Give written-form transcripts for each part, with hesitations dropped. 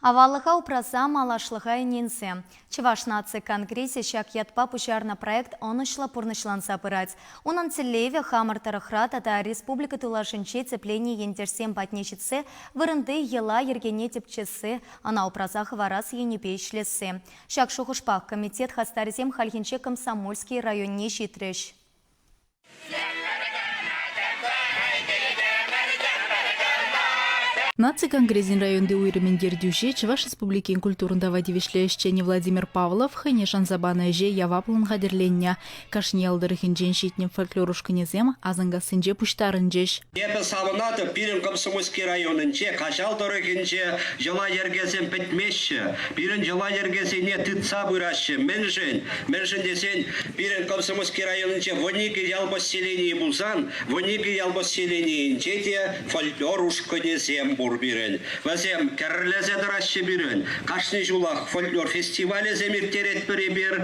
Аваллӑха упраса малашлӑха ӗненсе. Чӑваш наци конгресӗ ҫак ятпа пуҫарнӑ проект ӑнӑҫлӑ пурнӑҫланса пырать. Унӑн тӗллевӗ хамӑр тӑрӑхра тата республика тулашӗнче тӗпленнӗ ентешсем патне ҫитсе вырӑнти йӑла-йӗркене тӗпчесси, ӑна упраса хӑварас енӗпе ӗҫлесси. Ҫак шухӑшпах комитет хастарӗсем хальхинче Комсомольски районне ҫитрӗҫ. Наци конгресӗн районти уйрӑмӗн ертӳҫи, Чӑваш Республикин культурӑн тава тивӗҫлӗ ӗҫченӗ Владимир Павлов хӑйне шанса панӑ ӗҫе яваплӑн хатӗрленнӗ. Кашни ял тӑрӑхӗнчен ҫитнӗ фольклор ушкӑнӗсем Асанкассинче пуҫтарӑнчӗҫ. Эпӗ савӑнатӑп, пирӗн Комсомольски районӗнче, Каҫал тӑрӑхӗнче йӑла-йӗркесем пӗтмеҫҫӗ. Пирӗн йӑла-йӗркесене тытса пыраҫҫӗ. Мӗншӗн? Мӗншӗн тесен пирӗн Комсомольски районӗнче 12 ял поселенийӗ пулсан, 12 ял поселенийӗнче те фольклор ушкӑнӗсем пур пирӗн. Вӗсем кӗрлесе тӑраҫҫӗ пирӗн. Кашни ҫулах фольклор фестивалӗсем ирттеретпӗр эпир.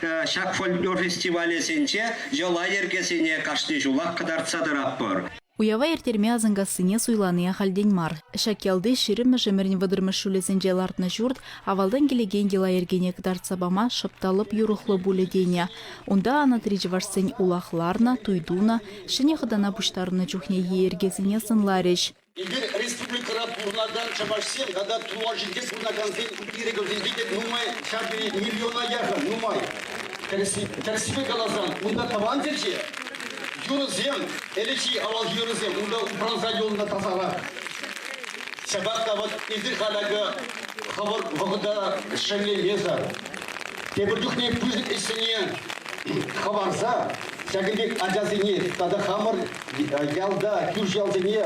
Ҫак фольклор фестивалӗсенче йӑла-йӗркесене кашни ҫулах кӑтартса тӑратпӑр. Уява ирттерме Асанкассине суйлани ахальтен мар. Ҫак ялти ҫирӗммӗш ӗмӗрӗн вӑтӑрмӗш ҫулӗсенче лартнӑ ҫурт авалтан килекен йӑла-йӗркене кӑтартса пама шӑп та лӑп юрӑхлӑ пулӗ тенӗ. Унта анатри чӑвашсен улах ларнӑ, туй тунӑ, ҫӗнӗ хӑтана пуҫтарӑннӑ чухнехи йӗркесене сӑнларӗҫ. Эпир республикӑра пурӑнакан чӑвашсем тата тулашӗнче пурӑнакансен ирӗкӗсенче те нумай, ҫав тери миллиона яхӑн нумай. Тӗрӗссипе каласан, унта тӑван чӗлхе, юрӑсем, ӗлӗкхи авалхи юрӑсем унта упранса юлнӑ тасарах. Ҫапах та вот эсир халь акӑ хӑвӑр вӑхӑта шеллемесӗр, тепӗр чухне пысӑк ӗҫсене хӑварса ҫакӑн пек ачасене тата хамӑр ялта, кӳршӗ ялсене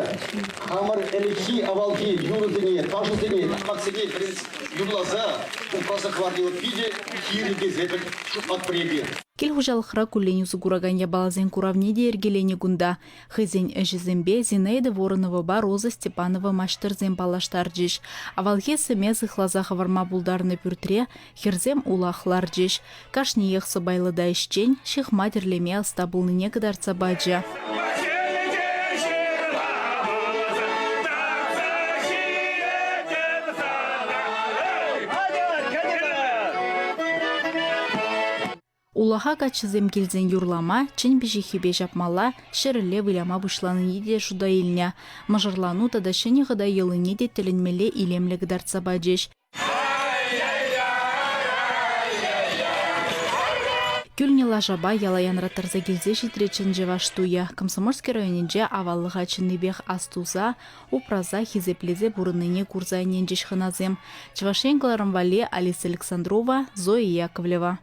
хамӑр ӗлӗкхи авалхи юрӑсене, ташӑсене, такмаксене юрласа упраса хӑварни питӗ кирлӗ тесе шутлатпӑр эпир. Кил хуҫалӑхра куллен усӑ куракан япаласен куравне те йӗркеленӗ кунта. Хӑйсен ӗҫӗсемпе Зинаида Вороновӑпа Роза Степанова маҫтӑрсем паллаштарчӗҫ. Авалхи сӗме сыхласа хӑварма пултарнӑ пӳртре хӗрсем улах ларчӗҫ. Кашниех сӑпайлӑ та ӗҫчен, ҫыхма-тӗрлеме ӑста пулнине кӑтартса пачӗ. Улаха каччӑсем килсен юрлама, чӗн пиҫиххипе ҫапмалла, ҫӗрӗлле выляма пуҫланине те шута илнӗ. Мӑшӑрлану тата ҫӗнӗ хӑта йӑлине те тӗлӗнмелле илемлӗ кӑтартса пачӗҫ. Кӳлнӗ лашапа яла янраттарса килсе ҫитрӗ чӑн чӑваш туйӗ. Комсомольски районӗнче аваллӑха чӑннипех астуса, упраса, хисеплесе пурӑннине курса ӗненчӗҫ хӑнасем. Чӑваш Ен кӑларӑм валли Алиса Александрова, Зоя Яковлева.